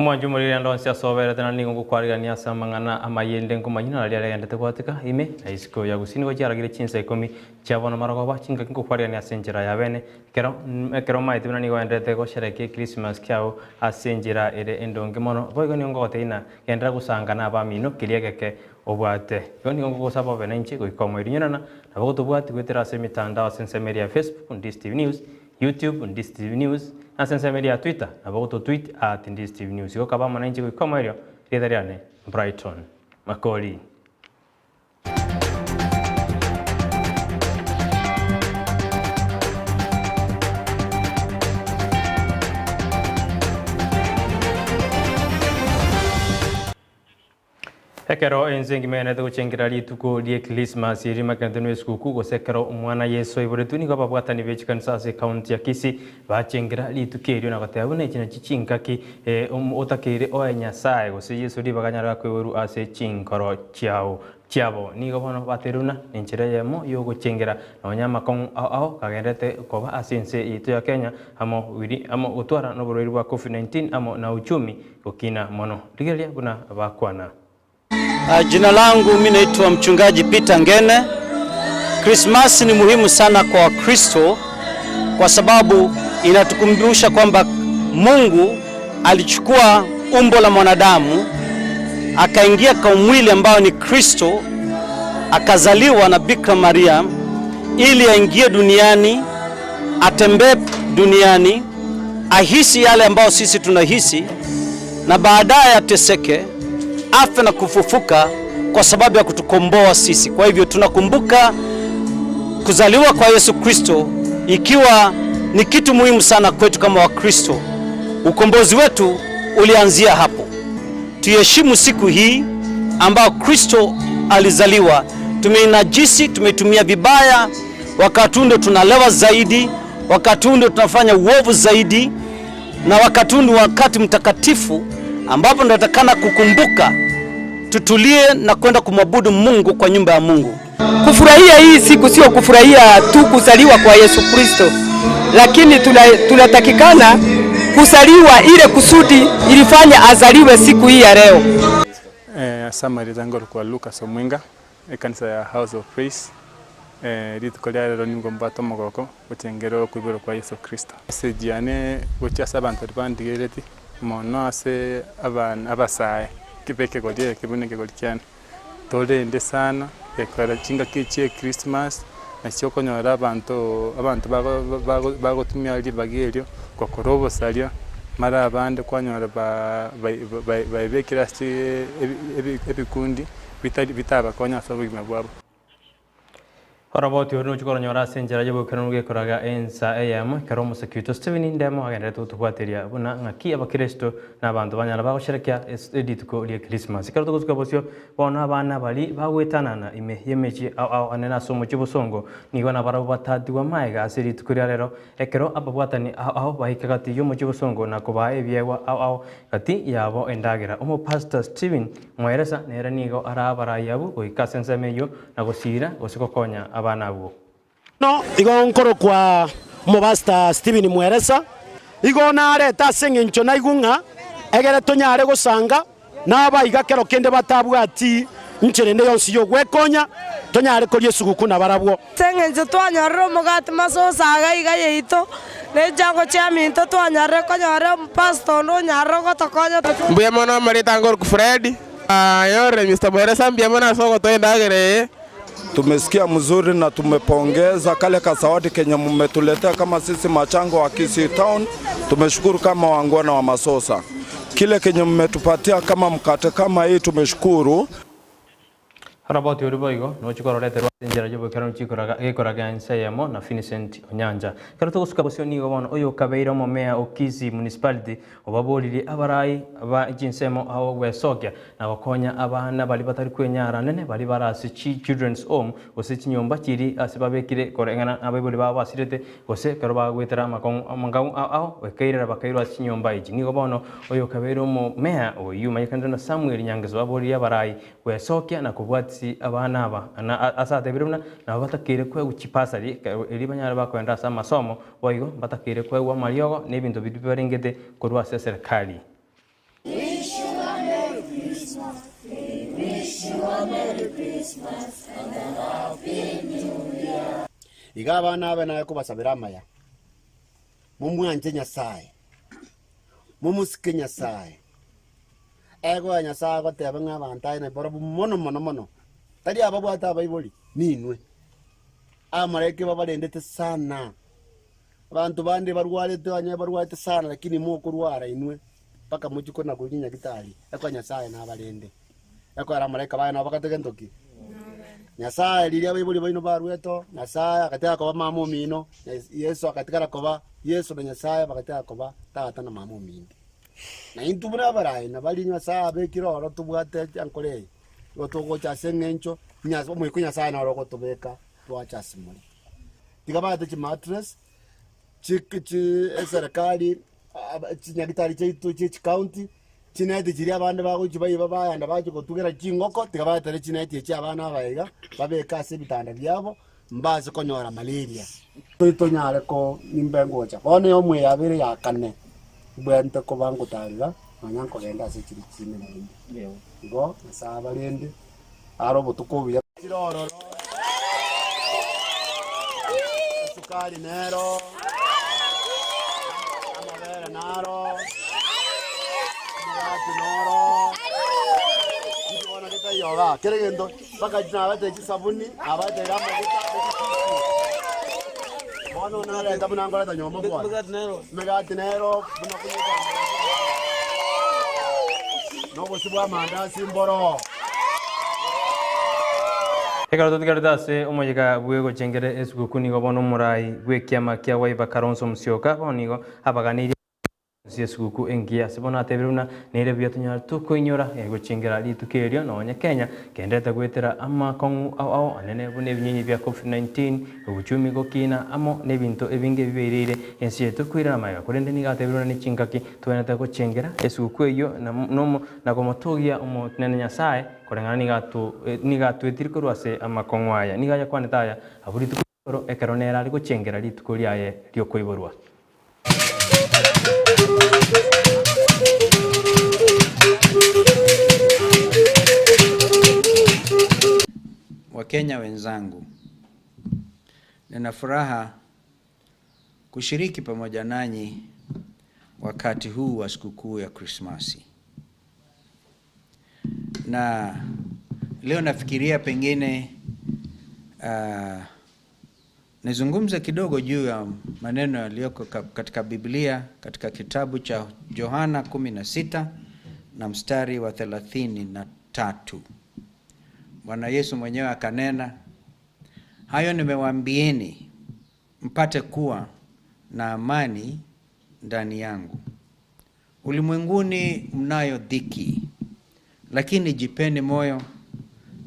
Omwanchi omoriri onsi ase oberete naende nigo ngokwarigania ase amang'ana amaya erinde nkomanyie nari aregenderete goatika ime na isiko ya gusii nigo chiaragire chinsa ikomi chia bono marogoba chingaki ngokwarigania ase enchera ya bene ekero ekero omaete buna nigo oenderete gosherekea echristmas kiao ase enchera ere endonge mono boigo nigo ngogotebia ng'a genderera gosanga na abamino keria egeke obwate. Igo nigo ngogosaba obe nainche goika omoerio nyurana nabo gotobwati goetera ase emitandao ase ensemo eria ya Facebook Ndisi TV News, YouTube Ndisi TV News, na ase ensemo eria ya Twitter nabo gototweet at Ndisi TV News. Igo kaba amo nainche goika omoerio, erieta riane Brighton Makori. Ekero ense engima egenderete gochengera rituko rie Krismasi erio rimakerete n'esuguku, gose ekero omwana Yeso aiboretwe, nigo ababwatani be chikanisa ase ekaunti ya Kisii bachengera rituko erio na goteba buna echi nachio chingaki otakeire oe Nyasae gose Yeso ribaga anyare koiborwa ase chinkoro chiao chiabo. Nigo bono bateire buna nenchera eyemo y'ogochengera nonya amakong'u ao ao kagenderete koba ase ense yaito ya Kenya amo amo gotwara noborwaire bwa Covid-19 amo na uchumi Gokina mono. Rigereria buna bakwana. Jina langu mi naitwa mchungaji Peter Ngene. Krismasi ni muhimu sana kwa Wakristo kwa sababu inatukumbusha kwamba Mungu alichukua umbo la mwanadamu akaingia kwa mwili ambao ni Kristo, akazaliwa na Bikira Maria ili aingie duniani, atembee duniani ahisi yale ambayo sisi tunahisi na baadaye ateseke, afe na kufufuka kwa sababu ya kutukomboa sisi. Kwa hivyo tunakumbuka kuzaliwa kwa Yesu Kristo ikiwa ni kitu muhimu sana kwetu kama Wakristo. Ukombozi wetu ulianzia hapo. Tuheshimu siku hii ambayo Kristo alizaliwa. Tumeinajisi, tumetumia vibaya, wakati ndio tunalewa zaidi, wakati huu ndio tunafanya uovu zaidi, na wakati huu ni wakati mtakatifu ambapo tunatakana kukumbuka, tutulie na kwenda kumwabudu Mungu kwa nyumba ya Mungu. Kufurahia hii siku sio kufurahia tu kuzaliwa kwa Yesu Kristo, lakini tunatakikana kuzaliwa ile kusudi ilifanya azaliwe siku hii ya leo. Ase amarieta ngorokwa Lucas Omwenga, ekanisa ya House of Praise. Rituko ria rero nigo mbwate omogoko gochengera okoiborwa kwa Yeso Kristo. Message yane gochia ase abanto baria bandigerereti mono ase abana abasae be ekegori eke buna ekegori kiane, torende sana gekogera chingaki echi chia echristmas nachio okonyora abanto abanto bago bago bagotumia ribaga erio gokora obosaria mara abande kwanyora ba bai baebekire ase ebi ebikundi bitari bitabakonya ase obogima bwabo. Oroboti oro nochia koronyora ase enchera y'oboikeranu gekoraga ensa eyemo, ekero omoseki oito Stephen Ndemo agenderete gotobwateria buna ng'aki abakeresito na abanto banyara bagosherekea rituko rie Christmas. Ekero togosuka bosio, bono abana baria bagoetanana ime y'emechie ao ao anene ase omochie bosongo nigo nabarabwo batatigwe amaega ase rituko ria rero ekero ababwatani ao ao baika gati y'omochie bosongo na kobaa ebiegwa ao ao gati yabo endagera. Omopastor Stephen Mweresa nere nigo arabarai abwo goika ase ensemo eyio na gosiira gose gokonya abana abwo. Bono igo nkorokwa omopastor Stephen Mweresa, igo narete ase engencho naigwe ng'a egere tonyare gosanga nabaiga kero kende batabwati nchera ende yonsi y'ogwekonya, tonyare koria esuguku nabarabwo. Ase engencho twanyorire omogati masosa iga iga yaito, ne chiango chiaminto twanyorire konyora omopastor onde onyarire gotokonya. Mbuya mono amarieta ange korokwa Fred. Aye Mister Mweresa mbuya mono ase ogotoa endagera eye. Tumesikia mzuri na tumepongeza kale kasawadi kenye mumetuletea kama sisi machango wa Kisii Town. Tumeshukuru kama wangwana wa Masosa. Kile kenye mmetupatia kama mkate kama hii tumeshukuru. Oroboti oria boigo nochie kororeterwa ase enchera y'oboikeranu chikoraga gekoraga ense eyemo na Vincent Onyancha. Ekero togosuka bosio nigo bono oyokabeire omomea o Kisii Municipality obaboririe abarai ba chinsemo ao gwesokia na gokonya abana baria batari kwenyara nene baria bare ase chi children's home gose chinyomba chiri ase babekire koreng'ana nabaibori babo basirete gose ekero bagoetera amakong'u amang'au ao ao bakairera bakairwa ase chinyomba echi. Nigo bono oyokabeire omomea oyio omanyekanete buna Samuel Nyangeso aboririe abarai Gwesokia na kobwatisi abana aba, na ase atebire buna nabo batakeire koegwa chibasari ekero erio banyare bakoenda ase amasomo, boigo mbatakeire koegwa amariogo na ebinto biria bibarengete korwa ase eserekari. Iga abana abe naye kobasabera amaya, momwanche Nyasae, momosike Nyasae. Egoya Nyasae agoteba ng'a abanto aye nabarabwo mono mono mono, tari ababwate abaibori, ninwe. Abamalaika babarendete sana. Abanto bande barwarete onye barwarete sana lakini mokorwara inwe mpaka mochie kona korigia nyagitari, ekero Nyasae nabarende. Ekero abamalaika baye nabo bagate gento ki? Nyasae riria abaibori baino barwete oo, Nyasae agatega koba mama omino, Yeso agatigara koba Yeso na Nyasae bagatega koba tata na mama omino. Na intwe buna abarai nabaria Nyasae abekire ororo tobwate enkoro eye, nigo togocha ase eng'encho Nya- Omoika o Nyasae noro ogotobeka twacha ase more. Tiga baete chimattress, chik chi eserekari aba chinyagitari chiaito chia echicounty, chineti chiria abande bagochia baiba bayanda bachia gotugera chingoko, tiga baetere chineti echi abana aba iga, babeke ase ebitanda biabo, mbase konyora malaria. Tonyare ko nimbe ngocha bono eomo yabere ya kane, mbwenerete koba ngotarera nonya nkogenda ase chiri chinde naende. Igo Nyasae abarende, are obotuko obuya. Chire ororo, esukari nero, amabere naro, omogati noro, inki bono getaiyo igaa, kera egento mpaka nabatebi chisabuni, nabatebi amaguta, bono nareta buna nkoreta nyomba bwane, emegati nero, buna na obosio bw'amandasi mboro. Ekero totigarete ase omoyega bw'egochengera esuguku nigo bono omorai bw'ekiama kia Wiper Kalonzo Musyoka bono nigo abaganeirie ase esuguku engiya ase bono atebire buna nere buya tonyare tokoinyora egochengera rituko erio nonye Kenya kenderete goetera amakong'u ao ao anene buna ebinyinyi bia Covid-19, obochumi gokina amo nebinto ebinge bibeireire ense yaito koirana magega korende nigo atebire buna nechingaki togwenerete gochengera esuguku eyio na komotogia Omonene Nyasae koreng'ana nigo atuetire korwa ase amakong'u aya. Nigo ayakwanete aya abwo rituko ri'igoro ekero nere are gochengera rituko riaye ri'okoiborwa. Wakenya wenzangu, nina furaha kushiriki pamoja nanyi wakati huu wa sikukuu ya Krismasi. Na leo nafikiria pengine nizungumze kidogo juu ya maneno yaliyoko katika Biblia katika kitabu cha Yohana 16 na mstari wa 33. Bwana Yesu mwenyewe akanena, hayo nimewaambieni mpate kuwa na amani ndani yangu. Ulimwenguni mnayo dhiki, lakini jipeni moyo,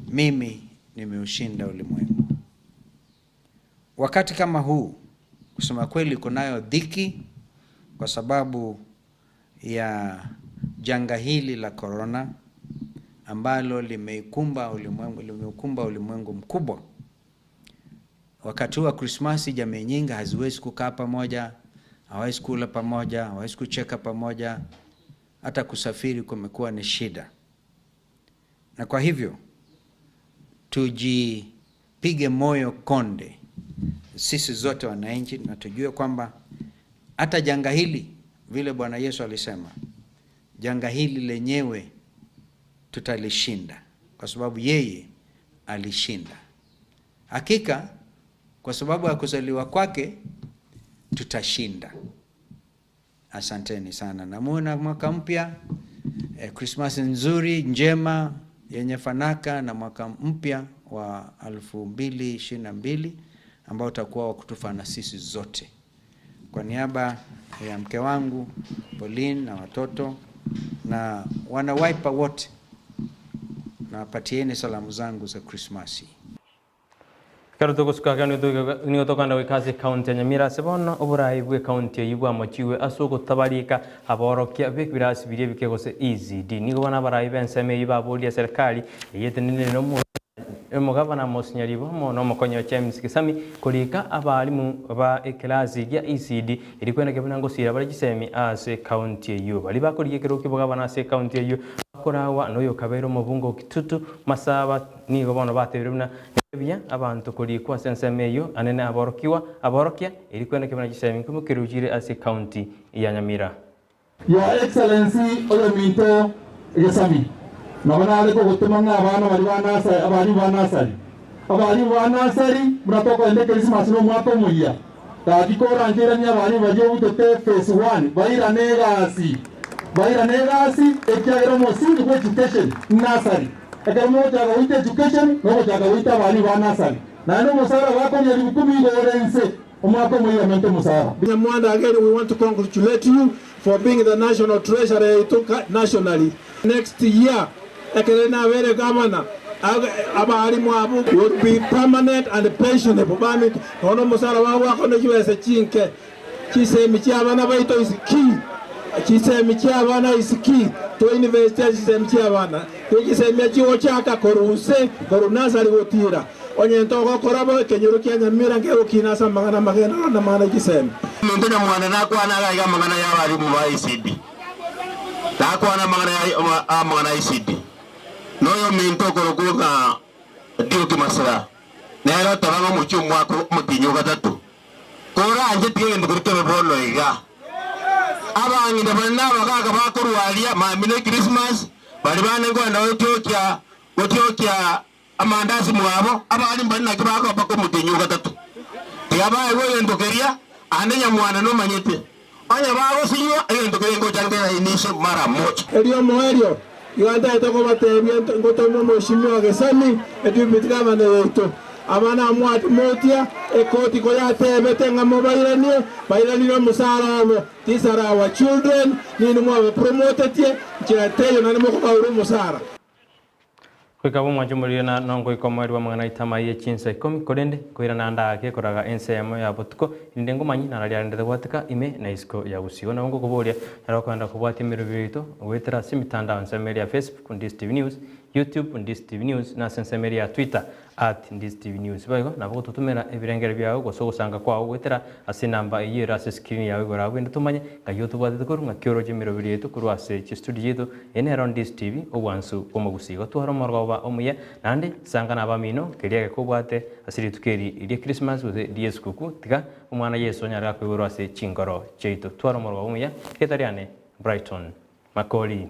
mimi nimeushinda ulimwengu. Wakati kama huu, kusema kweli, kunayo dhiki kwa sababu ya janga hili la corona ambalo limeikumba ulimwengu, limeukumba ulimwengu mkubwa. Wakati huu wa Krismasi, jamii nyingi haziwezi kukaa pamoja, hawawezi kula pamoja, hawawezi kucheka pamoja, hata kusafiri kumekuwa ni shida. Na kwa hivyo tujipige moyo konde sisi zote wananchi, na tujue kwamba hata janga hili, vile Bwana Yesu alisema, janga hili lenyewe tutalishinda, kwa sababu yeye alishinda. Hakika kwa sababu ya kuzaliwa kwake tutashinda. Asanteni sana, na muwe na mwaka mpya, Krismasi nzuri njema yenye fanaka, na mwaka mpya wa 2022 ambao utakuwa wa kutufana sisi zote. Kwa niaba ya mke wangu Pauline na watoto na wana Wiper wote, nawapatieni salamu zangu za Krismasi. Ekero togosuka ake nigo tokogenda goika ase ekaunti ya Nyamira ase bono oborai bw'ekaunti eyio bwamochigwe ase ogotabarika aborokia b'ebirasi biria ebike gose ECD. Nigo bono abarai b'ensemo eyio baboria serikali eyio etenenire nomogabana Amos Nyaribo amo nomokonyi o James Kisami korika abalimu ba ekelasi gia ECD erio kweneke buna ngosira bare chisemi ase ekaunti eyio. Baria bakorigia ekerogo ki'obogabana ase ekaunti eyio. Bakoragwa noyokabeire omobunge o Kitutu Masaba nigo bono batebire buna nebuya abanto korikwa ase ensemo eyio anene aborokigwa aborokia eri kwene kebuna chisemi nkoimokerigwe chire ase ecounty ya Nyamira. Your Excellency oyominto Gesami, nabo nare kogotoma ng'a abana baria ba nursery, abarimu ba nursery, abarimu ba nursery buna tokoenda ekerisimasi na omwaka omoyia, gaki korancheiranie abarimu baria obutete phase one bairane egasi, bairane egasi ekiagera omosingi bwa education nursery. Ekero mogochaka goita education nogochaka goita abarimu ba nursery. Naende omosara bakoria ribukumi igo ore inse. Omwaka omoyia amente omosara. Nyamwanda again we want to congratulate you for being the national treasurer yaito nationally. Next year ekere nabere governor abarimu abwo will be permanent and pensionable baminto nonya omosara wabo gwakora ne chibesa chinke. Chisemi chia abana baito is key chisemi chia abana is key to invest ase chisemi chia abana. Chisemi echi gochaka korwa inse korwa nursery gotira. Onye ntogokora bo, ekenyoro kia nyamira nkegokina ase amang'ana amagenderero na amang'ana e chisemi. Omonto nyamwanda nakwane iga iga amang'ana y'abarimu ba ECD. Nakwane amang'ana ya amang'ana a ECD. Na oyominto okorokwa ng'a Dioki Masira, nere oteba ng'a omochie omwaka omotienyi o gatato, koranche tiga egento keria kebe bono iga. Abang'ina baria na abagaaka bakorwa aria mambia ne Christmas, baria bande nkoenda gotiokia gotiokia Amandasi mwabo, abande mbare naki bakoba mpaka omotienyi o gatato. Tiga baegwe egento keria, aande nyamwana nomanyete. Onye bagosinywa, egento keria ngocha nkerainishe mara mocha. Erio omoerio, igo ntagete kobatebia ngotoma omoishimiwa Gesami, edupiti gavana yaito. Abana amwate motia, ekoti koyatebete ng'a mobairanie, bairanire omosara obo. These are our children, ninwe mwabapromotetie, nchera teiyo naende mokobaura omosara. Goika bw'omwancho omoriri na nongoika omoerio bw'amang'ana aito amaya ye chinsa ikomi, korende nkoirana ande aake koraga ense eyemo ya botuko, erinde ngomanye nararia arendete gwatika ime na isiko ya bosio. Nabo ngokoboria, naro okoenda kobwatia emerobio yaito goetera ase emitandao ensemo eria ya Facebook, Ndisi TV News, YouTube, Ndisi TV News, na ase ensemo eria ya Twitter, At Ndisi TV News. Boigo nabo ogototomera ebirengererio biao gose ogosanga kwao goetera ase enamba eyio ere ase escreen yao igoro abwo inde tomanye ng'ai otobwatete korwa ng'aki oroche emeroberi yaito korwa ase chistudio chiaito. Eye nero Ndisi TV, obwansu bw'omogusii. Gotwara omorogoba omuya naende sanga na abamino keria egeka obwate ase rituko eri rie Christmas gose rie esikuku tiga omwana Yeso anyare gakoiborwa ase chinkoro chiaito. Twara omorogoba omuya, erieta riane Brighton Makori.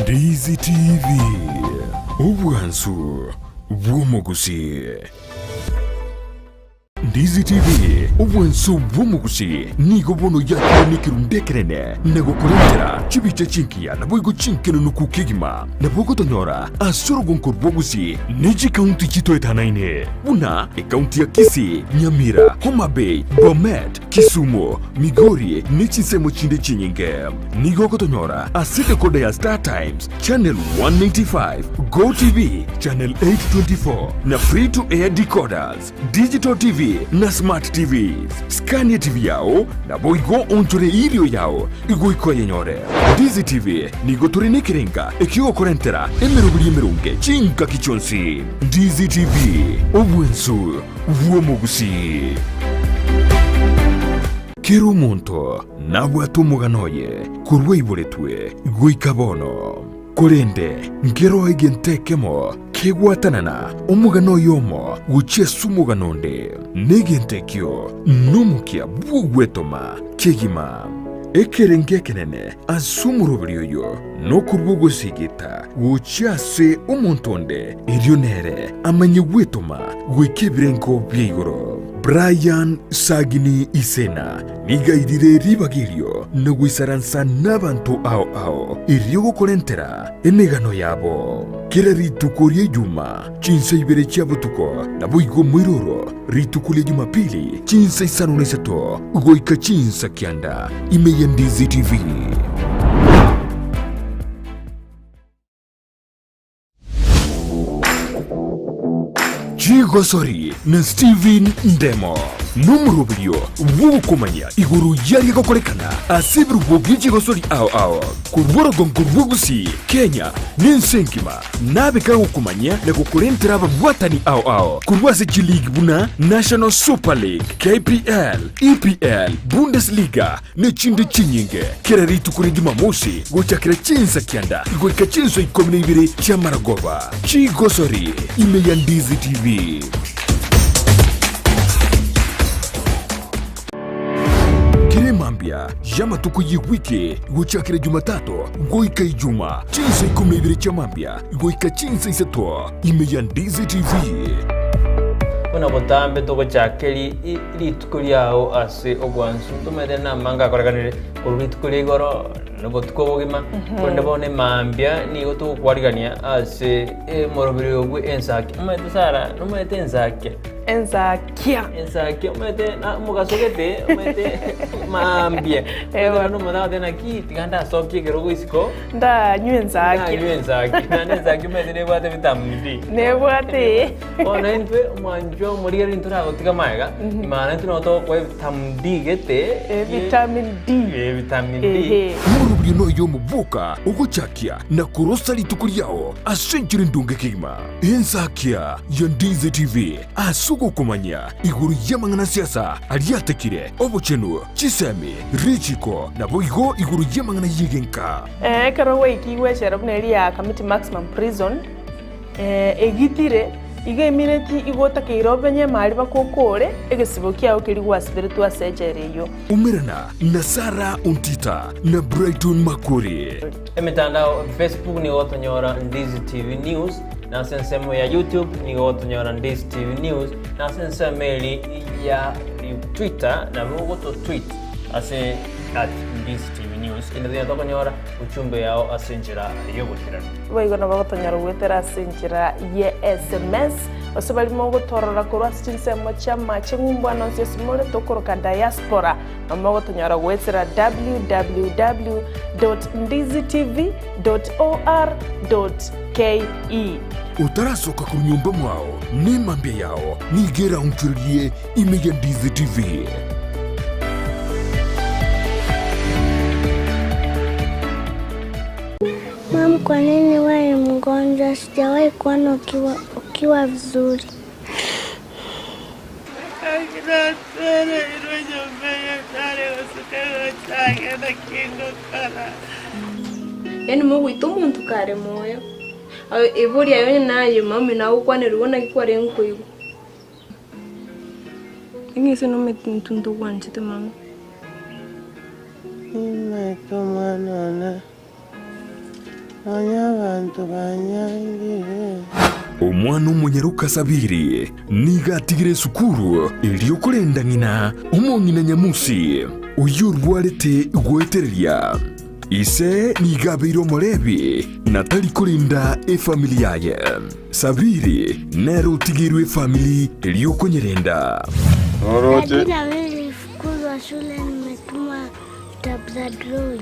Ndizi TV, obwansu bw'omogusii. Ndizi TV, obwansu bw'omogusii, nigo bono yakire nekerundu ekenene na gokorentera chibicha chingiya naboigo chinkenenuku kegima. Nabo ogotonyora ase orogonko rw'ogusii ne chikaunti chitoetanaine buna ekaunti ya Kisii, Nyamira, Homa Bay, Bomet, Kisumu, Migori ne chinsemo chinde chinyinge. Nigo ogotonyora ase decoder ya Star Times, Channel 195, Go TV, Channel 824 na Free to Air decoders, Digital TV na Smart TVs. Skania TV yao naboigo onchore irio yao igoika oyenyore. Ndizi TV nigo tore nekerenga ekiogokorentera emeroberi emeronge chingaki chionsi. Ndizi TV, obwensu bw'omogusii. Kera omonto nabwate omogano oye korwa aiboretwe goika bono. Korende nkeroo egento ekemo kegwatanana omogano oyomo gochia ase omogano onde, na egento ekio nomokia bw'ogwetoma kegima. Ekerengo ekenene ase omoroberi oyo nokorua ogosigita gochia ase omonto onde, erio nere amanye gwetoma goika ebirengo bia igoro. Brian Sagini Isena nigo airire ribaga erio na goisaransa nabanto ao ao erio gokorentera emegano yabo. Kera rituko ria Ijuma chinsa ibere chia botuko, naboigo moiroro rituko ria Jumapili chinsa isano na isato goika chinsa kianda ime ya Ndizi TV. Chigosori na Stephen Ndemo nomoroberio bw'ogokomanya igoro y'aria gokorekana ase ebirubo bie chigosori ao ao korwa orogongo rwa Gusii, Kenya, na ense engima. Nabe kagokomanyia na gokorentera ababwatani ao ao korwa ase chiligi buna National Super League, KPL, EPL, Bundesliga ne chinde chinyinge. Kera rituko ria Jumamosi gochakera chinsa kianda goika chinsa ikomi na ibere chi'amaragoba. Chigosori ime ya Ndizi TV. Kera emambia y'amatuko y'ewiki gochakera Jumatatu goika Ijuma, chinsa 12 chia mambia goika chinsa isato ime ya Ndizi TV. Buna botambe togochaka rituko riao ase obwansu, ntomanyete namanga akorekanire korwa rituko ria igoro na obotuko obogima, korende bono emambia nigo togokwarigania ase omoroberi bwe ensaki. Omanyete Sarah, nomanyete ensakia? Ensakia. Ensakia omanyete na omogaso gete omanyete mambia. Ekero omonto agoteba naki tiga ndasokie ekerogo isiko. Ndanywe ensakia. Ndanywe ensakia. Naende ensakia omanyete nebwate vitamin D. Nebwate. Bono intwe omwanchwa omorigereria ntoragotiga magega, maana intwe nabo togokoa vitamin D gete. Vitamin D. Vitamin D. Omorobio noyo omoboka ogochakia na korosa rituko riao ase enchera endonge kegima. Ensakia ya Ndizi TV ase ogokomanya igoro y'amang'ana siasa aria atekire, obochenu, chisemi, richiko, naboigo igoro y'amang'ana y'egenka. Ekero gwaikigwe echela buna eria ya Kamiti Maximum Prison, egitire, igo emineti igo otakeire obenye emari bakokore egesibo kiao keria gwasiberetwe ase echela eyio. Umerana na Sarah Ontita na Brighton Makori. Emetandao, Facebook nigo gotonyora Ndizi TV News, na ase ensemo ya YouTube nigo gotonyora Ndizi TV News, na ase ensemo eri ya Twitter nabo ogoto tweet ase at Ndizi TV News kende tonya tokonyora ujumbe yao ase enchera y'oboikeranu. Boigo nabo gotonyora goetera ase enchera ye SMS, gose baria mogotorora korwa ase chinsemo chi'amache ng'umbu ande onsi ase more tokoroka diaspora. Nomogotonyora goetera www.ndizitv.or.ke. Otarasoka korwa nyomba mwao, nemambia yao nigo eraonchorerie ime ya Ndizi TV. Mam, kwa nini wewe ni mgonjwa? Sijawahi kuona ukiwa, ukiwa vizuri. Yaani mogoita omonto kare moyo, Iboria aye onye naye mami nagokwanerigwe naki kwarenge koigwa. Ing'ise nomanyete intwe ntogwanchete mama. Nimaete omwana one, nonya abanto banyangire. Omwana omonyaroka Sabiri nigo atigire esukuru erio korenda ng'ina omong'ina Nyamusi, oyio orwarete goetereria. Ise nigo abeire Omolevi na tari korenda efamiri yaye. Sabiri nere otigeirwe efamiri erio okonyerenda. Oroche. Lakini na mimi nilifukuzwa shule nimetuma vitabu za drawing.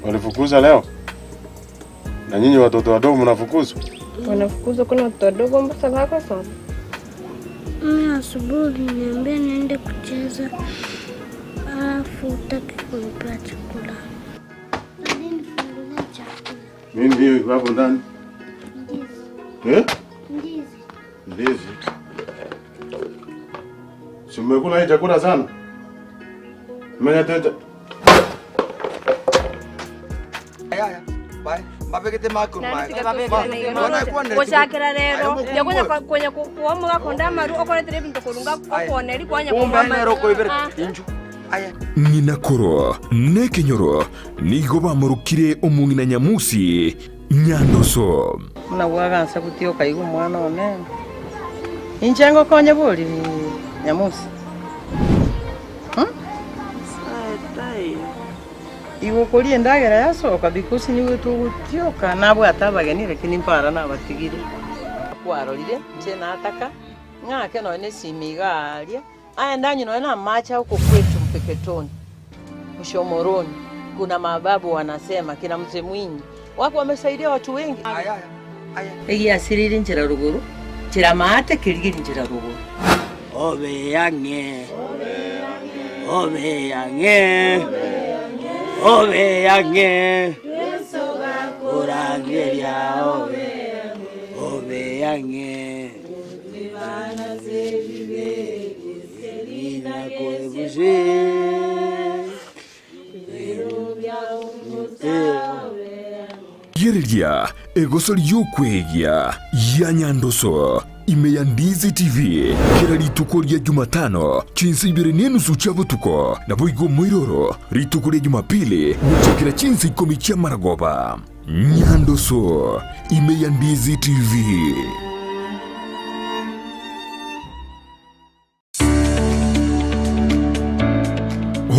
Walifukuza leo? Na nyinyi watoto wadogo mnafukuzwa? Wanafukuzwa kuna watoto wadogo mbasa bakosoma. Mimi asubuhi uliniambia niende kucheza alafu hutaki kunipea chakula. Nifungulia chakula. Nini hiyo iko hapo ndani? Ndizi. Eh? Ndizi. Ndizi. Si mmekula hii chakula sana? Mmenyeteja. Gochakera rero yakonya konya kuomoga konda amaru okoretera ebinto korunga okooneri kwanya konywa amaru. Ng'ina koro nekenyoro nigo bamorokire omong'ina Nyamusi Nyandoso. Buna bwagansa gotioka iga omwana one, inche ngokonye bori Nyamusi? Igo okoria endagera yasoka because nigo togotioka nabwate abageni lakini mpara nabatigire. Kwarorire inche nataka ng'ake nonya esimi iga aaria, aye ndanywe nonya na amache huko kwetu Mpeketoni, Mshomoroni, kuna mababu wanasema kina Mzee Mwinyi wako wamesaidia watu wengi. Egiasirire inchera rogoro, Nchera maate kerigeri nchera rogoro. Obe ang'e, obe ang'e, obe ang'e, korangeria obe, obe ang'e. Rigereria egoso ri'okwegia ya Nyandoso ime ya Ndizi TV kera rituko ria Jumatano chinsa ibere nenusu chia botuko, naboigo omoiroro rituko ria Jumapili gochakera chinsa ikomi chia maragoba. Nyandoso ime ya Ndizi TV.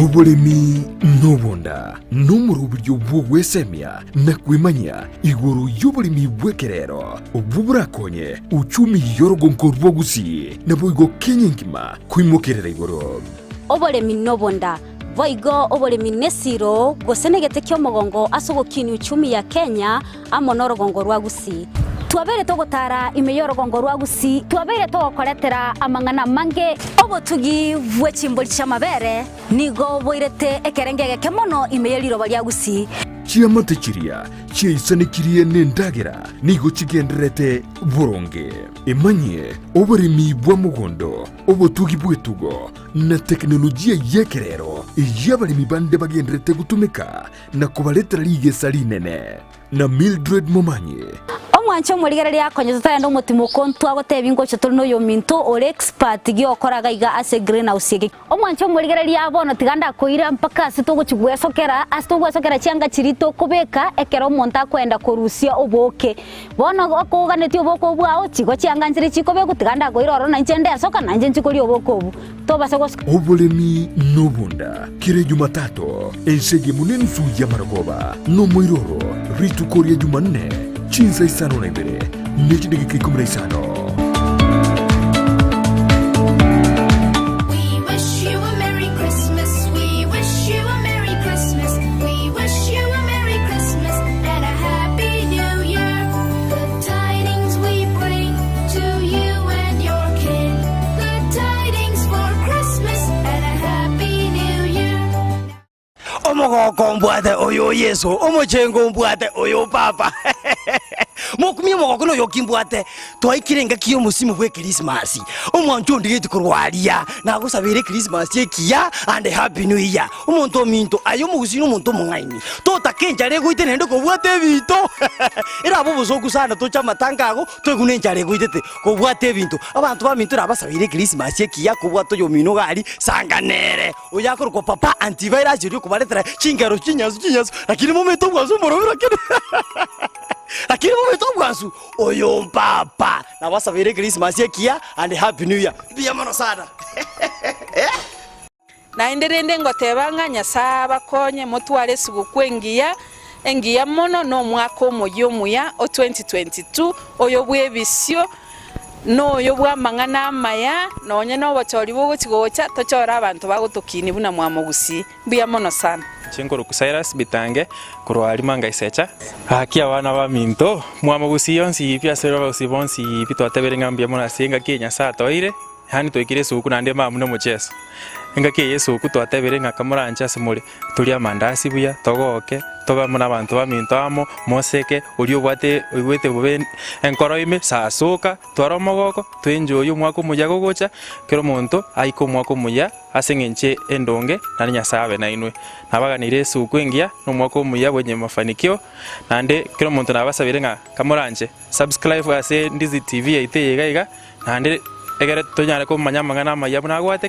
Oboremi nobonda nomoroberio bw'ogwesemia na kwemanyia igoro y'oboremi bw'ekerero obwo borakonye uchumi y'orogonko rwa Gusii naboigo Kenya engima koimokerera igoro. Oboremi nobonda, boigo oboremi nesiro gose negete ki'omogongo ase ogokinia uchumi ya Kenya amo norogongo rwa Gusii. Twabeire togotara ime y'orogongo rwa Gusii, twabeire togokoretera amang'ana amange. Obotugi bwe chimbori chi'amabere nigo boirete ekerengo egeke mono ime ye riroba ria Gusii. Chiamate chiria chiaisanekirie nendagera nigo chigendererete boronge. Emanyie oboremi bwa mogondo, obotugi bw'etugo, na tekinolojia y'ekerero eyio abaremi bande bagendererete gotumeka na kobaretera rigesa rinene. Na Mildred Momanyi. Omwanche omorigereria akonye totarenda omotimoko ntwagotebia ngocha tore noyominto ore expert giokora iga iga ase greenhouse eke. Omwanche omorigereria bono tiga ndakoira mpaka ase togochi gwesokera ase togwesokera chianga chiria tokobeka ekero omonto akoenda korusia obooke. Bono okoganetie obooke obwo bwao chigo chianga nchire chikobekwa tiga ndakoira ororo nainche ndesoka nainche nchie koria obooke obwo. Tobase gosoka. Oboremi nobonda, kera Ejumatatu, ense eyemo nenusu y'amarogoba, nomoiroro, rituko ria Jumanne, chinsa isano na ibere, ne chidageka ikomi na isano. We wish you a Merry Christmas. We wish you a Merry Christmas. We wish you a Merry Christmas and a Happy New Year. Good tidings we bring to you and your kin. Good tidings for Christmas and a Happy New Year. Omogoko mbwate oyo Yeso, omochengo mbwate oyo Papa. Mokumie omogoko noyo ki mbwate, twaikire engaki y'omosimo bw'Ekrisimasi. Omwancho ondigeti korwa aria, nagosabeire Ekrisimasi ekiya and Happy New Year. Omonto ominto, aye omogusii na omonto omong'aini, totaka enchara egoite naende kobwata ebinto. Erabe obosoku sana toche amatanga ago, toigwe nenchara egoitete, kobwata ebinto. Abanto baminto nabasabeire Ekrisimasi ekiya kobwata oyomino iga aria, sanga nere. Oyo akorokwa Papa Antivirus oria okobaretera chingero chinyansu chinyansu, lakini momete obwansu omorobio lakini lakini momete obwansu oyo mpapa. Nabasabeire Christmas ekiya and Happy New Year. Mbuya mono sana. Naende rende ngoteba ng'a Nyasae abakonye motware esugukuu engiya, engiya mono, na omwaka omoyia omuya o 2022, oyo bw'ebisio, na oyo bw'amang'ana amaya, nonye nobochori bogochi gocha, tochore abanto bagotokinia buna mwamogusii. Mbuya mono sana. Chinkoruku Cyrus Bitange korwa Rimanga Isecha. Gaki abana baminto, mwamogusii onsi pi ase abagusii bonsi pi twatebire ng'a mbuya mono ase engaki eye Nyasae atoeire, yaani twaikire esuguku naende mambia buna omocheso. Engaki eye y'esuguku twatebire ng'a kamoranche ase more, torie amandasi buya, togoke, tobe amo nabanto baminto amo, moseke, oria obwate oigwete bobe enkoro ime, sasoka, tware omogoko, toenjoy omwaka omuya gogocha, kera omonto aike omwaka omuya ase eng'encho endonge, naende Nyasae abe nainwe. Nabaganirie esuguku engiya, na omwaka omuya bwenye mafanikio, naende kera omonto nabasabire ng'a kamoranche, subscribe ase Ndizi TV yaito eye iga iga, naende egere tonyare komanya amang'ana amaya buna agwateka.